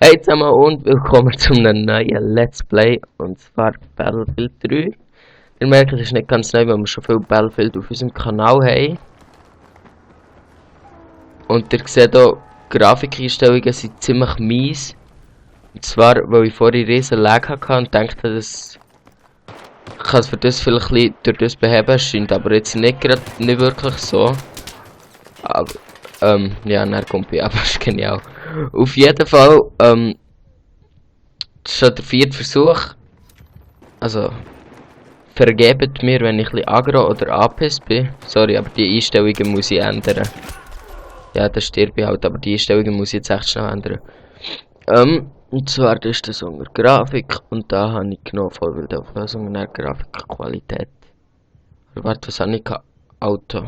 Hey zusammen und willkommen zu einem neuen Let's Play, und zwar Battlefield 3. Ihr merkt, es ist nicht ganz neu, weil wir schon viel Battlefield auf unserem Kanal haben. Und ihr seht hier, Grafikeinstellungen sind ziemlich mies. Und zwar, weil ich vorhin riesen Lag hatte und dachte, dass ich kann es für das vielleicht ein bisschen durch das beheben, scheint aber jetzt nicht wirklich so. Aber, ja, dann kommt ich aber, ist genial. Auf jeden Fall, das ist schon der 4. Versuch. Also, vergebt mir, wenn ich ein bisschen aggro oder angepisst bin. Sorry, aber die Einstellungen muss ich ändern. Ja, das stirbt ich halt, aber die Einstellungen muss ich jetzt echt schnell ändern. Und zwar ist das unter Grafik und da habe ich genommen Vollbildauflösung und Grafikqualität. Oder warte, was habe ich gehabt? Auto.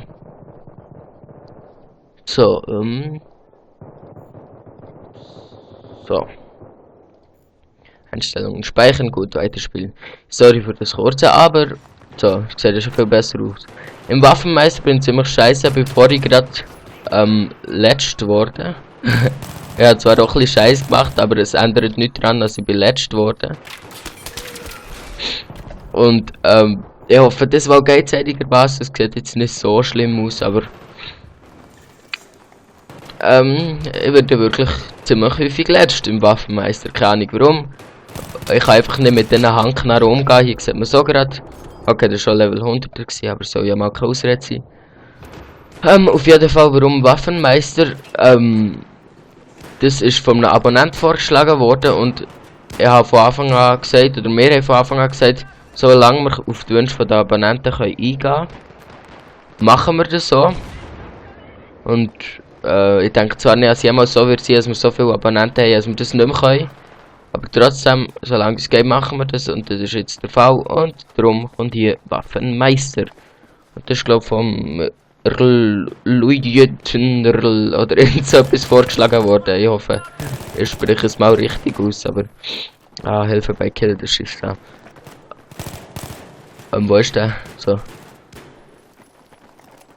So, so. Einstellungen speichern, gut weiterspielen. Sorry für das kurze, aber so, sieht ja schon viel besser aus. Im Waffenmeister bin ich ziemlich scheiße, bevor ich gerade letzt wurde. Ich habe zwar auch ein bisschen Scheiß gemacht, aber es ändert nichts daran, dass ich letzt wurde. Und ich hoffe, das war geizeidigermaßen. Es sieht jetzt nicht so schlimm aus, aber ich werde wirklich ziemlich häufig letzt im Waffenmeister. Keine Ahnung warum. Ich kann einfach nicht mit diesen Handknarren umgehen. Hier sieht man so gerade. Okay, das war schon Level 100 gewesen, aber soll ja mal keine Ausrede sein. Auf jeden Fall, warum Waffenmeister? Das ist von einem Abonnent vorgeschlagen worden und ich habe von Anfang an gesagt, oder wir haben von Anfang an gesagt, solange wir auf die Wünsche der Abonnenten eingehen können, machen wir das so. Und ich denke zwar nicht, dass es jemals so wird sein, dass wir so viele Abonnenten haben, dass wir das nicht mehr können. Aber trotzdem, solange es geht, machen wir das und das ist jetzt der Fall. Und darum kommt hier Waffenmeister. Und das ist glaube ich vom Luijenrl oder irgend so etwas vorgeschlagen worden. Ich hoffe, ich spreche es mal richtig aus, aber Hilfe bei Kill, das ist da. Wo ist der? So.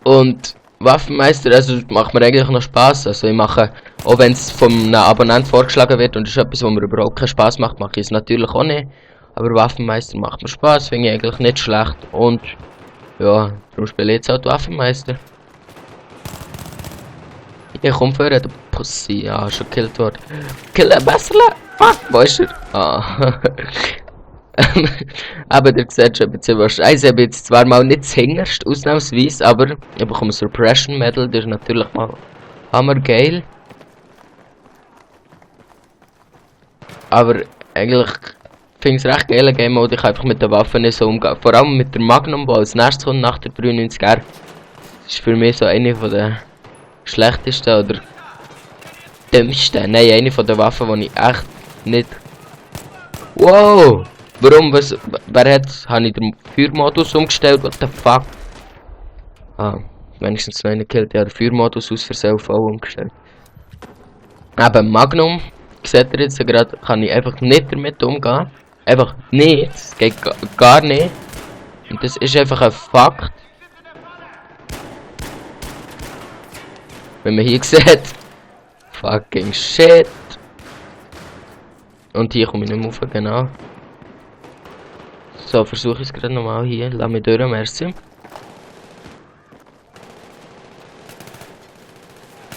Und Waffenmeister, also macht mir eigentlich noch Spaß. Also ich mache, auch wenn es von einem Abonnent vorgeschlagen wird und das ist etwas, wo mir überhaupt keinen Spaß macht, mache ich es natürlich auch nicht. Aber Waffenmeister macht mir Spaß, finde ich eigentlich nicht schlecht. Und ja, darum spiele ich jetzt auch Waffenmeister. Ich komme vor, der Pussy, ja, schon gekillt worden. Kill ein Messerle! Fuck, wo ist er? Ah. Aber ihr seht schon ein bisschen was Scheiße. Ich habe jetzt zwar mal nicht das Hingerste ausnahmsweise, aber ich bekomme ein Suppression Medal, das ist natürlich mal hammergeil. Aber eigentlich finde ich es recht geil, Game Mode. Ich kann einfach mit der Waffe nicht so umgehen. Vor allem mit der Magnum, die als nächstes kommt nach der 93er. Das ist für mich so eine von der schlechtesten oder dümmsten. Nein, eine von den Waffen, die ich echt nicht. Wow! Warum? Was? Wer hat? Habe ich den Feuermodus umgestellt? What the fuck? Wenigstens noch einen gekillt. Ja, den Feuermodus aus Versehen voll umgestellt. Eben Magnum. Seht ihr jetzt gerade, kann ich einfach nicht damit umgehen. Einfach nicht. Es geht gar nicht. Und das ist einfach ein Fakt. Wenn man hier sieht. Fucking shit. Und hier komme ich nicht mehr rauf, genau. So, versuche ich es gerade nochmal hier. Lass mich durch, merci.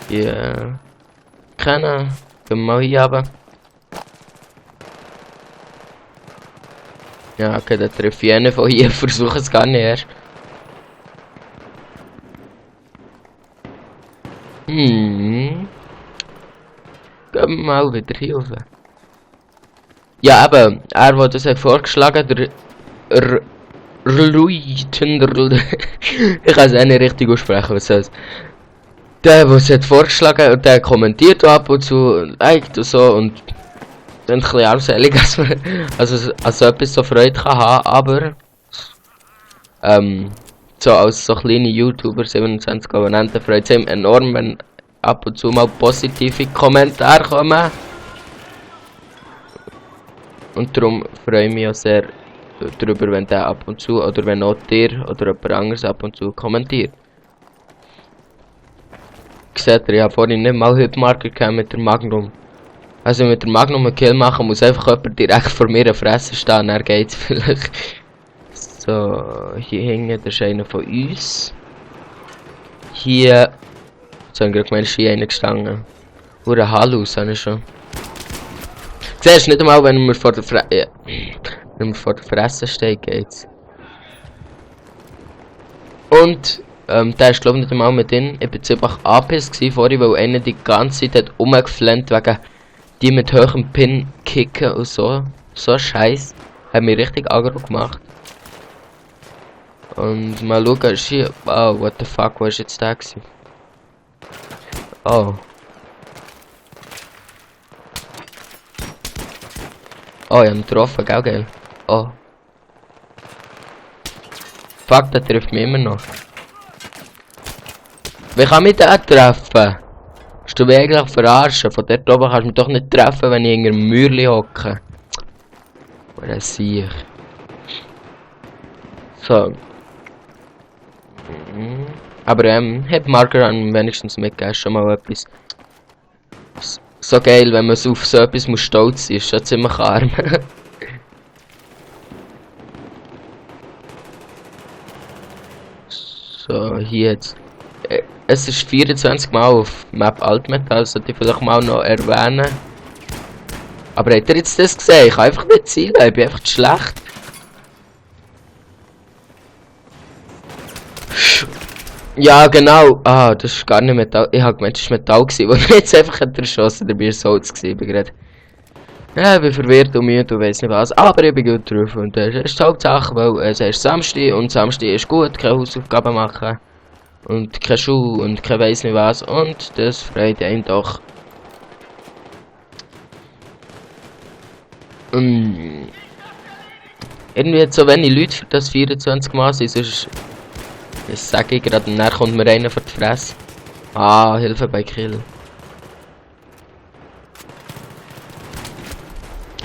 Ja. Keine. Gehen wir mal hier runter. Ja, okay, da treffe ich einen von hier. Versuche es gar nicht erst. Gehen wir mal wieder hier rauf. Ja, eben, er, der das hat vorgeschlagen, der Ruitenrl. Ich kann es auch nicht richtig aussprechen, was das heißt. Der es hat vorgeschlagen und der kommentiert ab und zu, liked und so und dann ein bisschen armselig, dass man also etwas so Freude kann haben, aber so als so kleine YouTuber, 27 Abonnenten, freut es ihm enorm, wenn ab und zu mal positive Kommentare kommen. Und darum freue ich mich auch sehr darüber, wenn der ab und zu, oder wenn auch dir oder jemand anderes ab und zu kommentiert. Seht ihr, ich habe vorhin nicht mal Hitmarker mit der Magnum. Also mit der Magnum einen Kill machen, muss einfach jemand direkt vor mir eine Fresse stehen, dann geht's vielleicht. So, hier hinten, das ist einer von uns. Hier, so haben gerade gemeint, ist hier einer gestanden. Hure Halus, habe ich schon. Siehst du, nicht einmal, wenn wir vor der Fresse steht, geht's. Und, der ist glaube ich nicht einmal mit drin. Ich war ziemlich angepisst vorhin, weil einer die ganze Zeit hat rumgeflennt wegen die mit hohem Pin kicken und so. So Scheiß. Hat mich richtig aggro gemacht. Und mal schauen, ist hier. Oh, what the fuck, wo ist jetzt der gewesen? Oh. Oh, ich hab ihn getroffen, gell, geil. Oh. Fuck, der trifft mich immer noch. Wie kann mich der treffen? Hast du mich eigentlich verarschen? Von dort oben kannst du mich doch nicht treffen, wenn ich in einem Mäuerchen hocke. Oder sehe ich. So. Aber hat Marker an wenigstens mitgegeben, schon mal etwas. So geil, wenn man auf so etwas muss stolz sein, ist schon ziemlich arm. So, hier jetzt. Es ist 24 Mal auf Map Altmetall, sollte ich vielleicht mal noch erwähnen. Aber habt ihr jetzt das gesehen? Ich kann einfach nicht zielen, ich bin einfach zu schlecht. Ja, genau. Ah, das ist gar nicht Metall. Ich hab gemeint, das war Metall gewesen, wo ich jetzt einfach erschossen, dabei war es Holz gewesen. Ich bin gerade. Ja, ich bin verwirrt und müde und weiss nicht was. Aber ich bin gut drauf. Und das ist die Hauptsache, weil es ist Samstag und Samstag ist gut, keine Hausaufgaben machen. Und keine Schule und kein weiss nicht was. Und das freut einen doch. Irgendwie hat so wenig Leute für das 24 Mal sind, sonst. Das sage ich gerade, und dann kommt mir einer vor die Fresse. Ah, Hilfe bei Kill.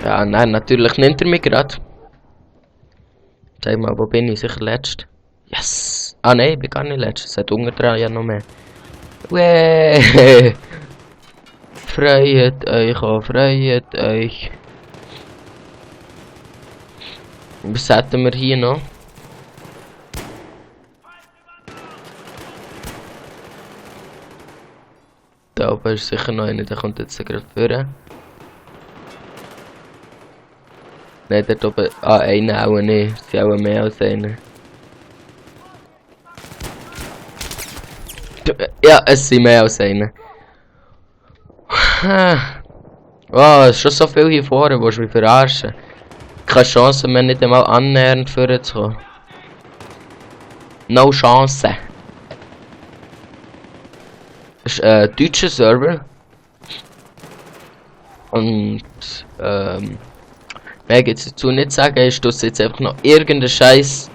Ja, nein, natürlich nimmt er mich gerade. Sag mal, wo bin ich? Sicher letzt. Yes! Ah nein, ich bin gar nicht letzt. Es hat unten dran ja noch mehr. Weh! Freut euch, oh, freut euch. Was hätten wir hier noch? Da oben ist sicher noch einer, der kommt jetzt gerade führen. Nein, dort oben. Ah, einer auch nicht. Es sind auch mehr als einer. Ja, es sind mehr als einer. Oh, es ist schon so viel hier vorne, willst du mich verarschen? Keine Chance mehr, nicht einmal annähernd vorzukommen. No Chance. Das ist ein deutscher Server. Und, mehr gibt es dazu nicht sagen. Ich stoße jetzt einfach noch irgendeinen Scheiß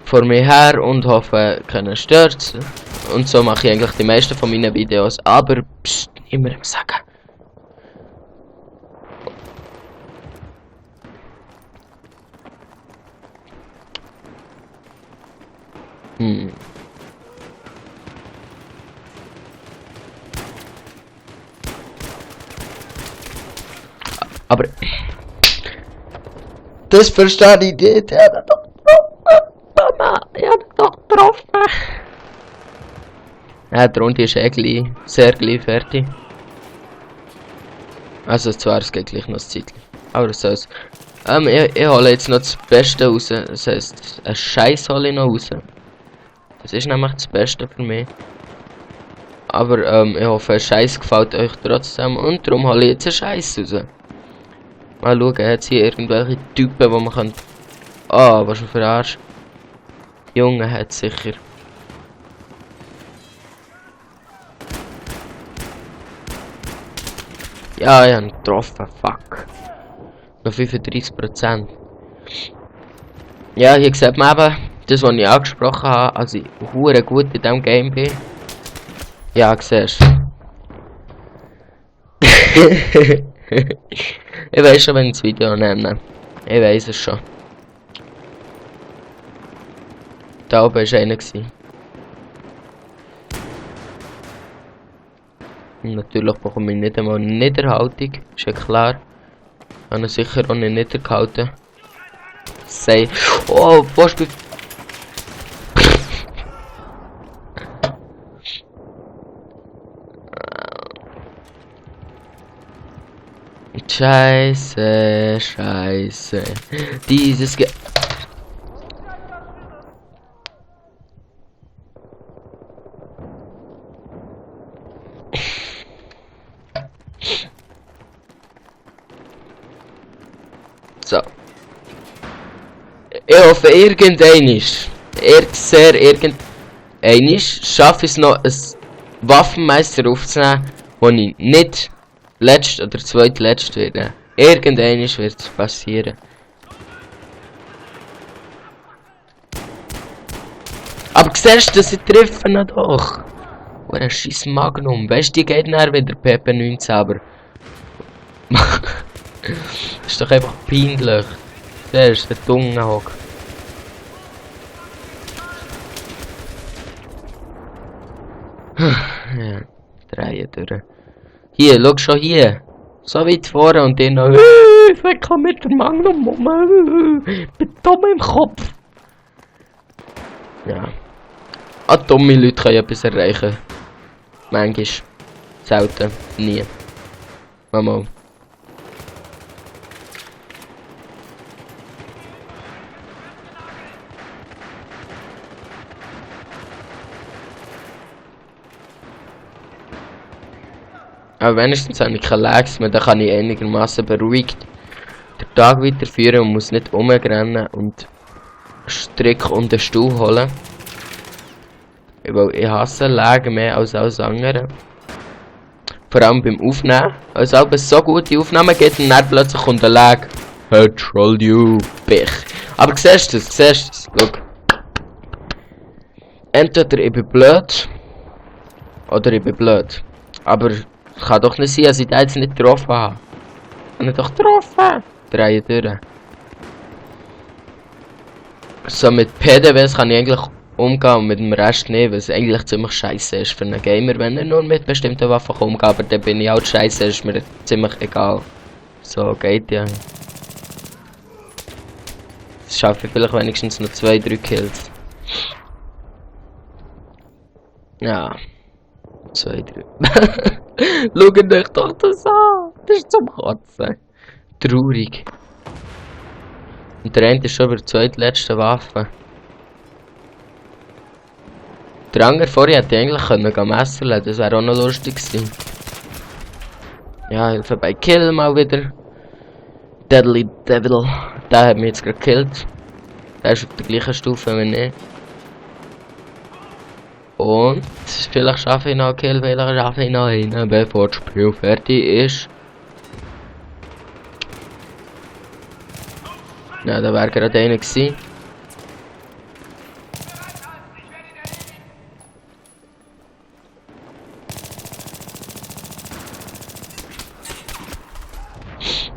vor mir her und hoffe, keiner stört. Und so mache ich eigentlich die meisten von meinen Videos. Aber, pst, immer im Sagen. Aber das verstehe ich nicht. Er hat doch getroffen. Er hat doch getroffen. Ja, die Runde ist gleich, sehr gleich fertig. Also zwar, es geht gleich noch das Zeitchen. Aber das soll's. Ich hole jetzt noch das Beste raus. Das heisst, einen Scheiß hole ich noch raus. Das ist nämlich das Beste für mich. Aber ich hoffe, ein Scheiß gefällt euch trotzdem. Und darum hole ich jetzt einen Scheiß raus. Mal schauen, hat es hier irgendwelche Typen, wo man kann. Ah, was für Arsch. Junge hat sicher. Ja, ich habe ihn getroffen, fuck. Noch 35%. Ja, hier sieht man eben, das was ich angesprochen habe, also ich hure gut in diesem Game bin. Ja, siehst du. Ich weiß schon, wenn ich das Video nehme. Ich weiß es schon. Da oben war einer. Natürlich bekomme ich nicht einmal eine Niederhaltung, ist ja klar. Ich habe ihn sicher auch nicht niedergehalten. Sei. Oh, was spielt. Scheiße, scheiße. Dieses Ge. So. Ich hoffe, irgendeinisch schaffe ich es noch, ein Waffenmeister aufzunehmen, wo ich nicht letzt oder zweitletzt werde. Irgendeinisch wird es passieren. Aber siehst du, sie treffen ihn doch. Oh, ein scheiß Magnum. Weißt du, die geht nachher wieder Pepe 19, aber. Das ist doch einfach peinlich. Der ist der Dunge hock. Ja, drehen durch. Hier, schau schon hier. So weit vorne und dann noch. Ich kann mit dem Magnum um. Bin dumm im Kopf. Ja. Ah, dumme Leute können etwas erreichen. Manchmal. Selten. Nie. Mal. Aber wenigstens habe ich keine Lags mehr, dann kann ich einigermaßen beruhigt den Tag weiterführen und muss nicht rumrennen und Strick und den Stuhl holen. Weil ich hasse Lagen mehr als alles andere. Vor allem beim Aufnehmen. Also ob es so gute Aufnahmen gibt und dann plötzlich kommt ein Lag. Hey, troll you, Pech. Aber siehst du es? Schau. Entweder ich bin blöd oder ich bin blöd. Aber kann doch nicht sein, dass ich den jetzt nicht getroffen habe. Ich habe ihn doch getroffen. Drei durch. So mit PDWs kann ich eigentlich umgehen und mit dem Rest nicht, weil es eigentlich ziemlich scheiße ist für einen Gamer, wenn er nur mit bestimmten Waffen umgeht. Aber dann bin ich halt scheiße, ist mir ziemlich egal. So geht ja. Das schaffe ich vielleicht wenigstens noch 2-3 Kills. Ja. 2-3. Schaut euch doch das an! Das ist zum Kotzen. Traurig. Und der eine ist schon über die zweitletzte Waffe. Der andere vorher hätte ich eigentlich können Messer lassen, das wäre auch noch lustig gewesen. Ja, Hilfe bei Kill mal wieder. Deadly Devil. Der hat mich jetzt gerade gekillt. Der ist auf der gleichen Stufe wie ich. Und vielleicht schaffe ich noch einen Kill, vielleicht schaffe ich noch einen, bevor das Spiel fertig ist. Ja, da wäre gerade einer gewesen.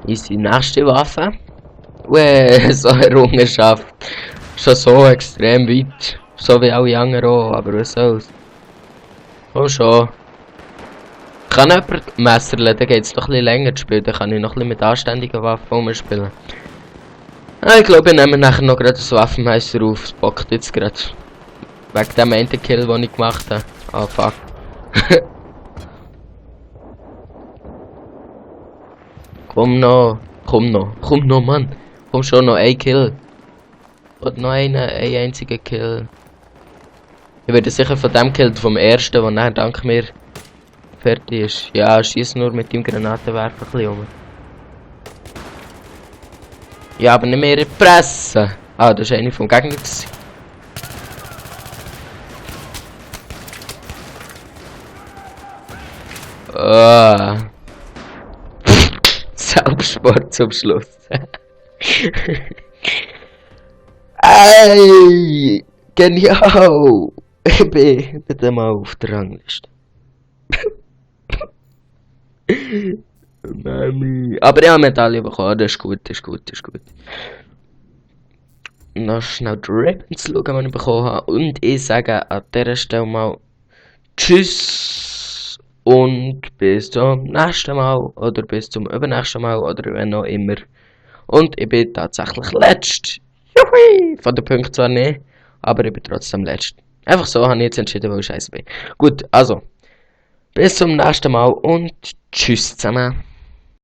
Easy, nächste Waffe. So eine Errungenschaft. Schon so extrem weit. So wie alle anderen auch, aber was soll's. Oh schon. Kann jemand messerle, dann geht es noch ein bisschen länger zu spielen. Dann kann ich noch ein bisschen mit anständigen Waffen umspielen. Ich glaube, ich nehme nachher noch gerade das Waffenmeister auf. Es bockt jetzt gerade. Wegen dem einen Kill, den ich gemacht habe. Ah, fuck. Komm noch, Mann. Komm schon, noch ein Kill. Und noch ein einziger Kill. Ich werde sicher von dem Kill vom ersten, der nachher dank mir fertig ist. Ja, schieß nur mit dem Granatenwerfer ein bisschen um. Ja, aber nicht mehr in die Presse. Ah, das ist eine vom Gegner. Selbstmord zum Schluss. Ey, genial! Ich bin nicht einmal auf der Rangliste. Mami. Aber ich habe Medaille bekommen, das ist gut. Noch schnell die Ribbons schauen, die ich bekommen habe. Und ich sage an dieser Stelle mal Tschüss Und bis zum nächsten Mal oder bis zum übernächsten Mal oder wenn auch immer. Und ich bin tatsächlich letzt. Juhui! Von den Punkten zwar nicht, aber ich bin trotzdem letzt. Einfach so habe ich jetzt entschieden, weil ich scheiße bin. Gut, also. Bis zum nächsten Mal und tschüss zusammen.